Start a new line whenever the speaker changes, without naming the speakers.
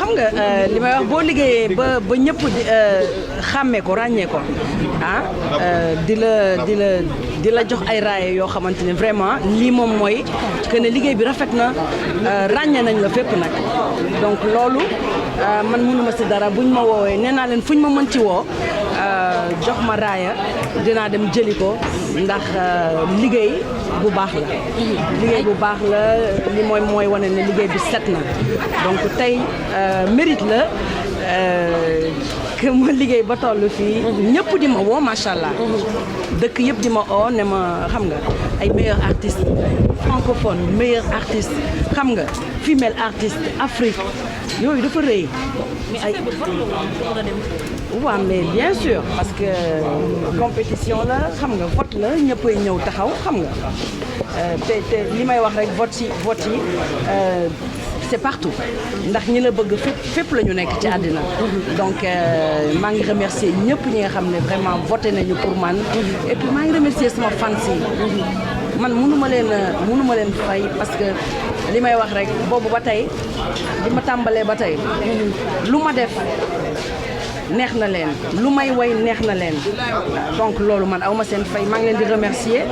xam nga li may wax boo liggéeyee ba ñëpp xàmmee ko ràññee ko di la jox ay raaye yoo xamante ne vraiment lii moom mooy que ne liggéey bi rafet na ràññee nañ la fépp nag donc loolu man mënuma si dara buñ ma woowee nee naa leen fuñ ma mën ci woo jox ma raaya dinaa dem jëli ko ndax liggéey bu baax la liggéey bu baax la li mooy wane ne liggéey bi set na donc tey mérite la que ma liggéey ba toll fii ñëpp di ma woo macha allah dëkk yëpp di ma oo ne ma xam nga ay meilleurs artistes francophones meilleurs artistes xam nga female artiste Afrique yooyu dafa rëy ay waaw mais bien sûr parce que compétition la xam nga vote la ñëppay ñëw taxaw xam nga te li may wax rek vote yi c'est partout ndax ñi la bëgg fépp la ñu nekk ci àddina donc maa ngi remercier ñëpp ñi nga xam ne vraiment voté nañu pour man et puis maa ngi remercier sama fans yi man mënuma leen fay parce que li may wax rek boobu ba tey li ma tàmbalee ba tey lu ma def neex na leen lu may way neex na leen donc loolu man awma seen fay maa ngi leen di remercier